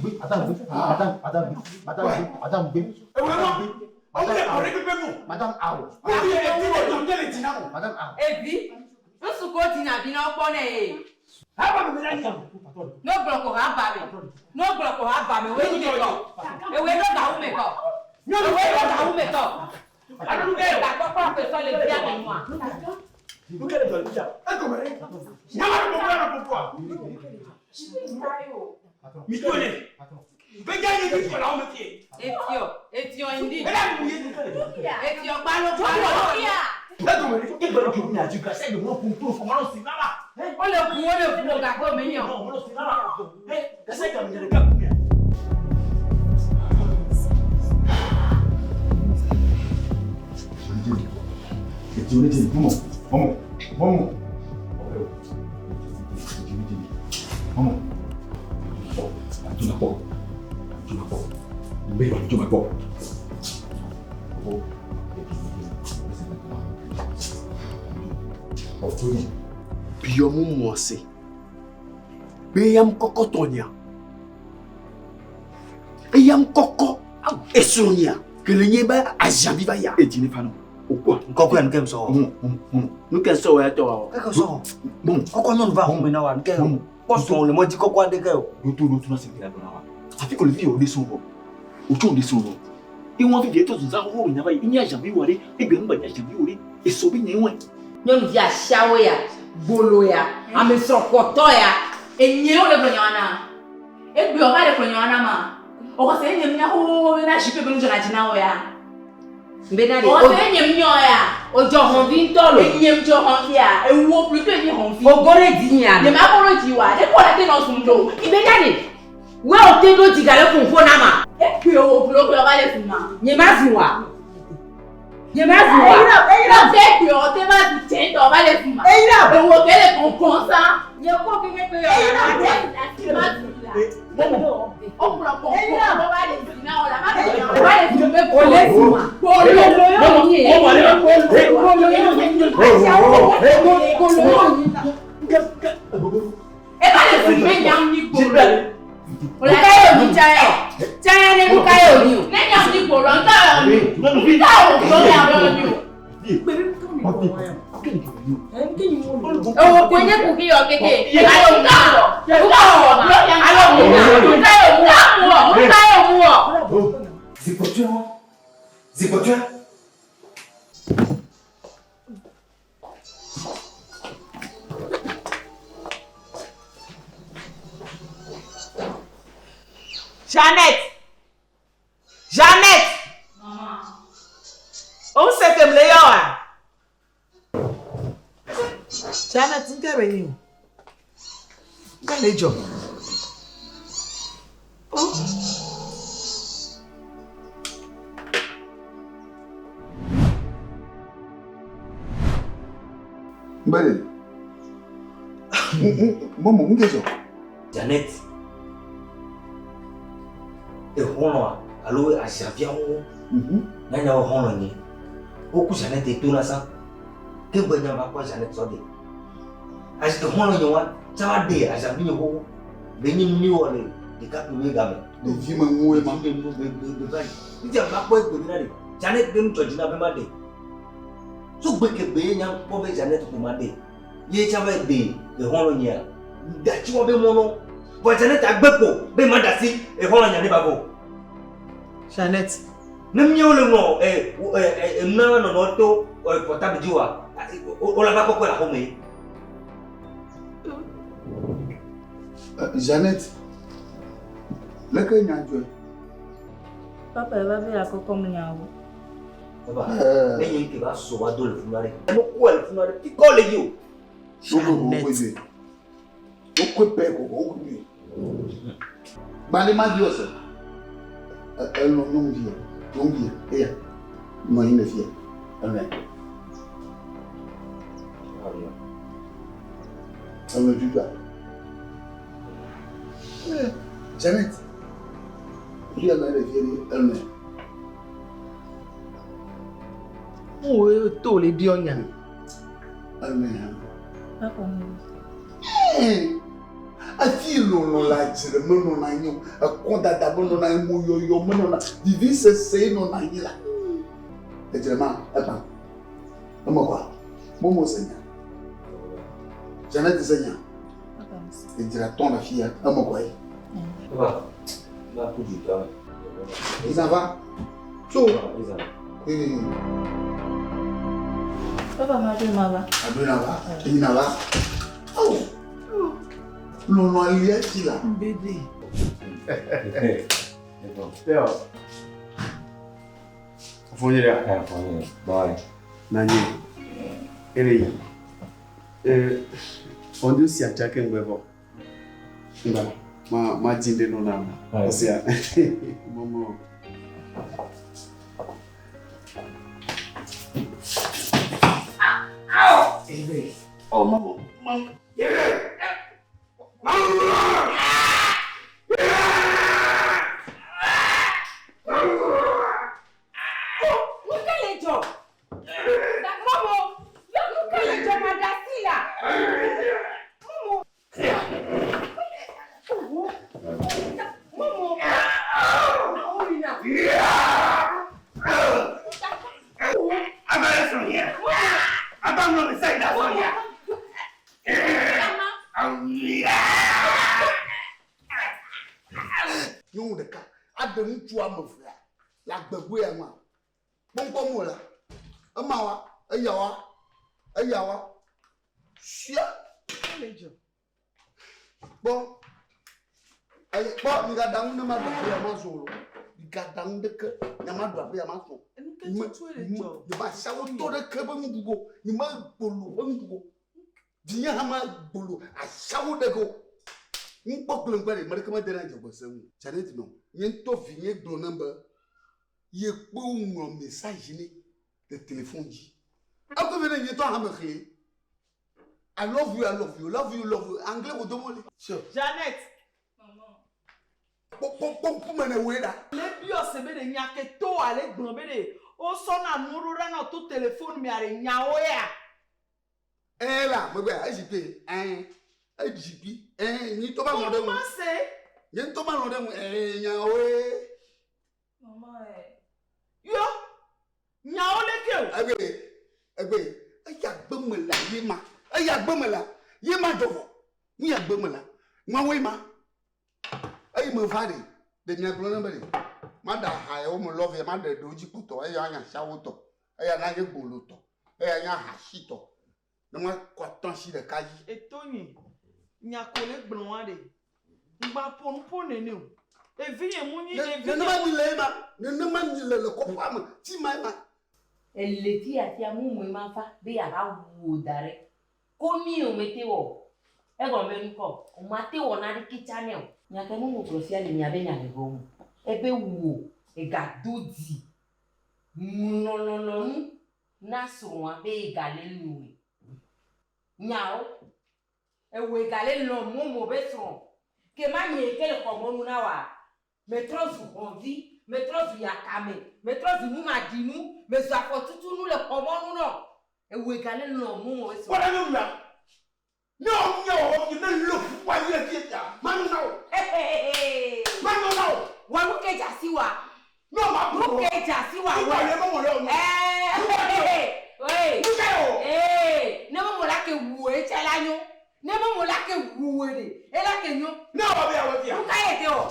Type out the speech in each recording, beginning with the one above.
Madame, madame, madame, madame, madame, awo. Madame, awo. Evi, ŋsu ko dina vi na wokpɔ nɛ ye. No gblɔ ko ha ba me. No gblɔ ko ha ba me. Woe nyi me tɔ. Ewoe ɖo gawu me tɔ. Ewoe ɖo gawu me tɔ. Gakpɔkpɔ aƒetɔ le via me nua. Efiɔ, efiɔ ŋdi. Efiɔ gbalo gbalo. Wole ʋu, wole ʋu o gake wome nyɔ. Biɔ mu mɔ se. Be eyam kɔkɔ tɔnyea. Eyam kɔkɔ esrɔ̃nyea. Kele nye be aziavi va ya. Edzi ne fa nɔ. Okua. Nkɔkɔ ya nuke sɔ. Nuke sɔ wɔ ya tɔ wa. Keke sɔ. Kɔkɔ nyɔnu va xɔme na wa nuke. Kpɔ srɔ̃ le mɔdzi kɔkɔ aɖeke o. Ɖoto ɖoto na sɛnɛ la wa. Afi ko le fi yɔ ɖe srɔ̃ vɔ. Otso ɖe srɔ̃ vɔ. Ewọn fi fi eto zunza xoxo nya va yi. Enye aziavi wɔ ɖe. Egbe ŋgba nye aziavi wɔ ɖe. Esɔ be nye wɔe. Nyɔnuvi asiawo ya, gbolo ya, ame srɔ̃kpɔtɔ ya, enye wole gblɔ nyawo na. Egbe wova le gblɔ nyawo na ma. Oxɔse enye mía xoxoxo be na ʒipe be nu dzɔna dzi na wo ya. Bena ɖe Oxɔse enye míɔ ya. Odzɔ hɔnvi ŋutɔ lo. Enye dzɔ hɔnvi ya. Ewuwo plutôt enye hɔnvi. Ogo ɖe dzi nyea. Nye ma go ɖe dzi wa. Ɖe kɔ la te nɔ zum ɖo. Bena ɖe wɛ o te ɖo dzi gale ƒoƒo na ma. Ekpe wo glo glo va le zum ma. Nye ma zu wa. Nye ma zu wa. Eyra te kpe o te va zu tse tɔ va le zum ma. Eyra. Ewo ke le kɔnkɔn sa. Nye ko keke kpe yɔ. Eyra te ma zu la. O kplɔ kɔnkɔn o va le zi na o la ma le o va le zum be O le zu ma. Kolo yo nyi. Kolo yo nyi. Kolo yo nyi. E va le zum be nyam ni kolo. Nuka yo nyi tsaya o. Tsaya ne nuka yo nyi o. Ne nyam ni kolo nka yo nyi. Nka o kolo ya yo nyi o. Ewo ko nye kuki yɔ keke. Alo nka wɔ. Nka wɔ ma. Alo nka. Nka yo mu wɔ. Nka yo mu wɔ. Zikpɔtɔe wa. Zikpɔtɔe. Jeannette! Jeannette! O ŋusẽ kem le yɔ wa? Jeannette, ŋke be nyi o. Ŋke le dzɔ. Oh. Mbele. Momo, ŋke dzɔ. Jeannette. Exɔlɔ̃a alo aziaviawo. Nyanya wo xɔlɔ̃ nye. Woku Jeannette to na sã. Ke gbe nya va kpɔ Jeannette sɔ de. Exɔlɔ̃ nye wa tsa va de aziavi nye xoxo. Be nye nu wɔ le ɖekakpui be game. Ɖevi me ŋue ma. Ɖevi me ŋu be be be va yi. Ŋuti va kpɔ egbe bena ɖe. Jeannette be nu dzɔ dzi na be ma ɖe. Tso gbe ke gbe ye nya kpɔ be Jeannette ko ma ɖe. Ye tsa va de exɔlɔ̃ nyea. Ŋdatsi wɔ be mɔnɔ. Vɔ Jeannette agbe ko be ma ɖe asi exɔlɔ̃ nya ne ba vɔ. Jeannette. Ne míawo le ŋlɔ ɛ ɛ ɛ nunana nɔnɔ to ɛ portable dzi oa, wola va kɔkɔe le axome. Jeannette, leke nya dzɔe? Papa eva be yeakɔkɔ mu nyawo. Papa, ne nye ŋke va sɔ va do le funu aɖe. Ne kɔe le funu aɖe, tikɔ le yi o. Jeannette. Wokɔe pɛ ko wokɔe. Gbali ma di ɔsɛ. Elɔ nyɔnuvi ya, nyɔnuvi ya, eya nɔ anyi le fia. Elɔe. Elɔe tutua. Eh, Janet. Fia nɔ anyi le fia ɖe, elɔe. Wo to le biɔ nya. Elɔe hã. Papa. Ee, efi Fi lɔlɔ le adzre menɔna anyi o, ekɔdada menɔna anyi, moyɔyɔ menɔna, vivisese ye nɔna anyi la. Edzre ma egbã. Eme kɔa? Momo se nya. Janet se nya. Edzra tɔn le fia. Eme kɔa ye. Papa, ma ku du tɔ. Izan va. Tso. Izan. Ee. Papa ma ɖo ma va. Aɖo na va. Eyi na va. Awo. Lɔlɔ alia tsi la. Bébé. Teo. Fɔnye ɖe. Ɛ fɔnye. Bye. Nanye. Ele yi. Eh, on si atsa ke ŋgbe vɔ. Ŋgba ma ma dzi ɖe nɔ na. Ɔsia. Mɔmɔ. Oh, mama, mama. Nu ke le dzɔ? Momo, nu ke le dzɔ ma ɖe asi la? Momo. Momo. Oyina. Nyɔnu ɖeka aɖe ŋutsu ame evea le agbegbe ya ŋua. Kpɔnkpɔm wòle. Ema wa, eya wa, eya wa. Sia. Kpɔ. Eye kpɔ migaɖa nu ne maɖu aƒe ya ma zɔ o. Migaɖa nu ɖeke ne maɖu aƒe ya ma zɔ. Nu ke tutu le dzɔ. Nye ma asiawo tɔ ɖeke be nuɖuɖu o. Nye ma gbolo be nuɖuɖu o. Vinye hã ma gbolo asiawo ɖeke o. Ŋkpɔ kple ŋkpe ɖe, ame ɖeke medena dzɔgbese ŋu. Janet nɔ, nye ŋutɔ vinye gblɔ nam be ye kpe woŋlɔ message nɛ le téléphone dzi. Eƒe vi ne nye ŋutɔ hã mexlẽ. I love you, I love you, love you, love you. Anglais wo domo le. Sure. Janet. Kpɔ kpɔ ŋkume ne woe ɖa. Le biɔ se be ɖe nya ke to ale gblɔ be ɖe wosɔna nuwo ɖo ɖa nɔ to téléphone mea ɖe nyawo ya. Ɛɛ la megbe edzi kpi ɛɛ edzi kpi ɛɛ nye ŋutɔ ma lɔ̃ ɖe ŋu. Ma se. Nye ŋutɔ ma lɔ̃ ɖe ŋu ɛɛ nyawoe. Maman eh. Yɔ. Nyawo le ke o. Egbe egbe eya gbe me la ye ma eya gbe me la ye ma dzɔvɔ nu ya gbe me la nyawoe ma eyi me va ɖe ɖe mia gblɔ ne be ɖe ma ɖe aha yawo me lɔ vɛ ma ɖe ɖewo dzi kpɔtɔ eya anya asiawo tɔ eya na nye gbolo tɔ eya nye ahasi tɔ ne ma kɔ atɔ asi ɖeka dzi. Eto nyi nya ko le gblɔ wa ɖe. Ŋgba ƒo nu ƒo nene o. Evi nye mu nyi evi Nenema nye mi le ema nenema mi le le kɔƒea me ti ma ema. Ele fi afia mumu ma va be yeava wu wò da ɖe. Ko mi o mete wɔ o. Egɔme be nukɔ o ma te wɔ naɖeke tsa nɛ o. Nya ke mumu gblɔ fia le miabe nyahehewo me. Ebe wu wò egado dzi ŋlɔlɔlɔnu na srɔ̃a be egale lɔe. Nyawo ewɔ egale lɔ momo be srɔ̃. Ke ma nye ke le xɔmɔnu na wa. Metrɔ zu xɔvi, metrɔ zu yakame, metrɔ zu numaɖinu, mezu afɔtutunu le xɔmɔnu nɔ. Ewɔ egale lɔ momo be srɔ̃. Kpɔ ɖa nyɔnua. Ne wo nye wɔwɔ fi ne lé ƒu anyi le fie sia, manyo na wò. Manyo na wò. Wɔ nu ke dze asi wa. Ne o ma Nu ke dze asi wa. Nu ka ye mɔmɔ le o. Ɛɛ. Nu ka ye o. Ee, ne mɔmɔ la ke wu etsa la nyo. Ne mɔmɔ la ke wu ɖe, ela ke nyo. Ne wɔ be yawɔ fia. Nu ka ye te wɔ?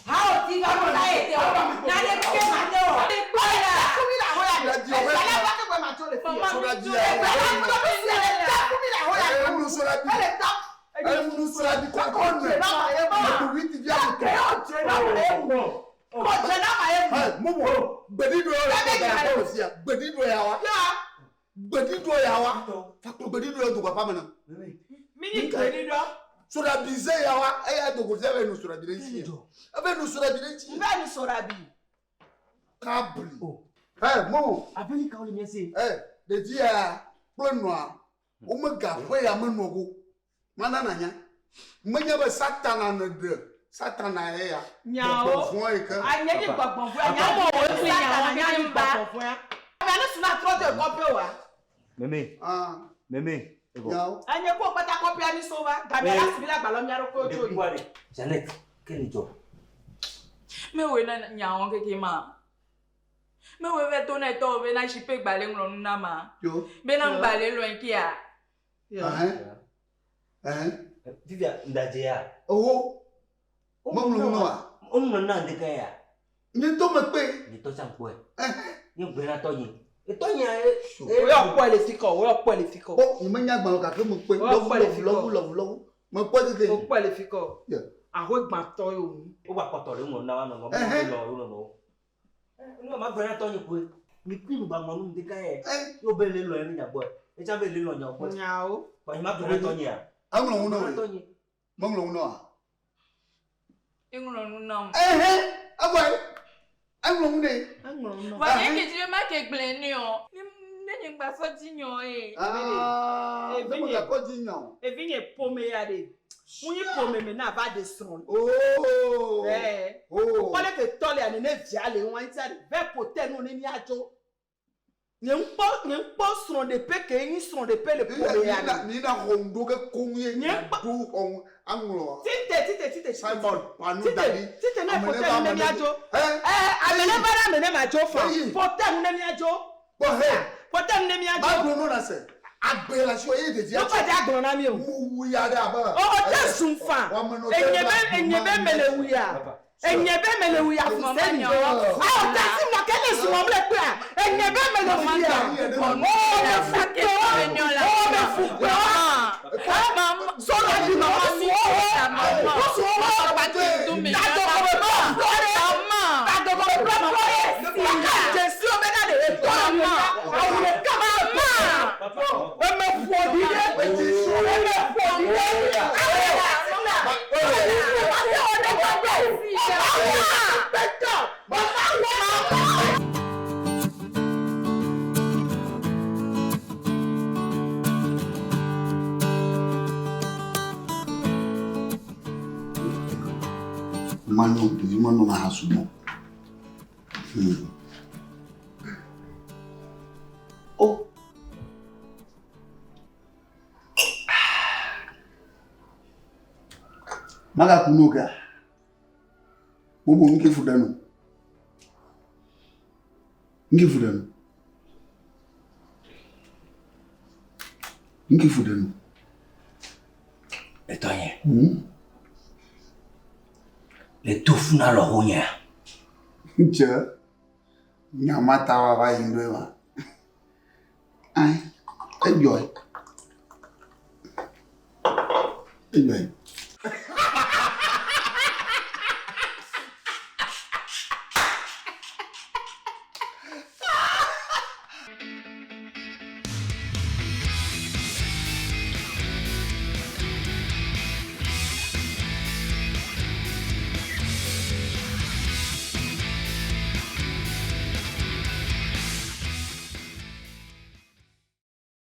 Ha o ti va nu ka ye te wɔ? Nane ke ma te wɔ. Kpɔ la. Mi nyi gbeɖi ɖɔ. Soɖabize ya wa eya dogo fia be nu soɖabi ɖe ŋuti. Ebe nu soɖabi ɖe ŋuti. Nbɛ nu soɖabi. Kabli. Ɛ mo. Aƒeli kawo le mía si? Ɛ ɖevi ya kple nɔa womega ƒe ya menɔ go. Mana nanya. Menye be satana ne ɖe satana ye ya. Nyawo. Gbɔgbɔ vɔ̃ yi ke. Anye nyi gbɔgbɔ vɔ̃. Nyawo wo kple nyawo anye nyi gbɔgbɔ vɔ̃. Ame ne suna trɔ de kɔƒe wa. Meme. Ah. Meme. Nyawo. Enye ko kpata kɔpia mi so va. Gamea la si mi la gbalɔ mia ɖokuiwo tso yi. Jeannette, ke le dzɔ? Mewɔe na nyawo keke ma. Mewɔe be to na etɔwo be na jipe gbalẽ ŋlɔ nu na ma. Yo. Be na ŋgbalẽ lɔe kia. Ɛhɛn. Ɛhɛn. Fifia ŋdadze ya. Owo. Meŋlɔ nu na wa. Woŋlɔ nu na ŋdeka ya. Nye ŋutɔ mekpɔe. Nye ŋutɔ tsã kpɔe. Nye gblɔe na tɔnye. Etɔnye Wo yɔ kpɔe le fi kɔ, wo yɔ kpɔe le fi kɔ. Kpɔ, nye menya agbalẽ o gake mekpɔe. Wo yɔ kpɔe le fi kɔ. Lɔvu, lɔvu, lɔvu. Mekpɔe keke. Wo kpɔe le fi kɔ. Ahoe gbãtɔ ye wònyi. Wogba kpɔtɔ le ŋlɔ nu na wa nɔnɔ. Wo lɔ wo nɔnɔwo. Nu ma gblɔ na tɔnye koe. Mi kui nu ba ŋlɔ nu ŋdeka ye. Yo be le lɔ ye nya gbɔe. Etsa be le lɔ nya gbɔe. Nyawo. Kpa nye ma gblɔ na tɔnye ya. Eŋlɔ nu na wo. Meŋlɔ nu na wa. Eŋlɔ nu nam. Ehe, egbɔe. Eŋlɔ nu nɛ. Eŋlɔ nu nam. Vɔ nye ke dzi be ma ke gblɔe nɛ o. Ne ne nye ŋgba sɔ dzi nyɔ ye. Aa, ne me gakɔ dzi nyɔ. Evinye ƒome ya ɖe. Ŋunyi ƒome me na va ɖe srɔ̃. Oo. Ɛɛ. Oo. Kpɔ ɖe ke tɔ lea nene via le ŋua ŋutia ɖe. Vɛ ƒo te nu ne míadzo. Nye ŋkpɔ nye ŋkpɔ srɔ̃ɖeƒe ke nyi srɔ̃ɖeƒe le ƒome ya me. Mi na xɔ ŋu ɖo ke koŋ ye. Nye ŋkpɔ. Ɖo xɔ ŋu aŋlɔ. Tite tite tite tite. Simon panu Tite da ɖi. tite ne Ame ƒo ne te va nu ne ame ne míadzo. Ɛ. Ɛ ame ne va ɖe ame ne madzo fa. Eyi. Ƒo te nu ne míadzo. Kpɔ he. Ƒo te nu ne míadzo. Magblɔ nu na se. Agbe le asi wò eye ɖevi Nukɔ dze agblɔ na mi o. Mu wu ya ɖe abe. O o te zum fa. Enye be enye be mele wu ya. Enye be mele wu ya fuseni. Awo te si mɔ ke ne zum le kpea. Enye be mele wu ya. O me fu kpe wa. O me fu kpe wa. Sɔrɔ di ma wo su wo. Wo su wo. Tadɔkɔ be bɔ flɔre. Tadɔkɔ be bɔ flɔre. Kaka dzesi wo be na de etɔ la mi ya. Awu le kama ma. Eme ƒo ɖi ɖe. Eme ƒo ɖi ɖe. Awo le asi na. Manu ɖevi ma nɔna ha sugbɔ. O. Magaku nu kea? Bobo nu ke fu ɖe nu. Nu ke fu ɖe nu. Nu ke fu ɖe nu. Etɔnye. Le to fu na lɔƒo nyea. Ŋutse nyamata wa va yi ɖo ma. Ai, edzɔe. Edzɔe.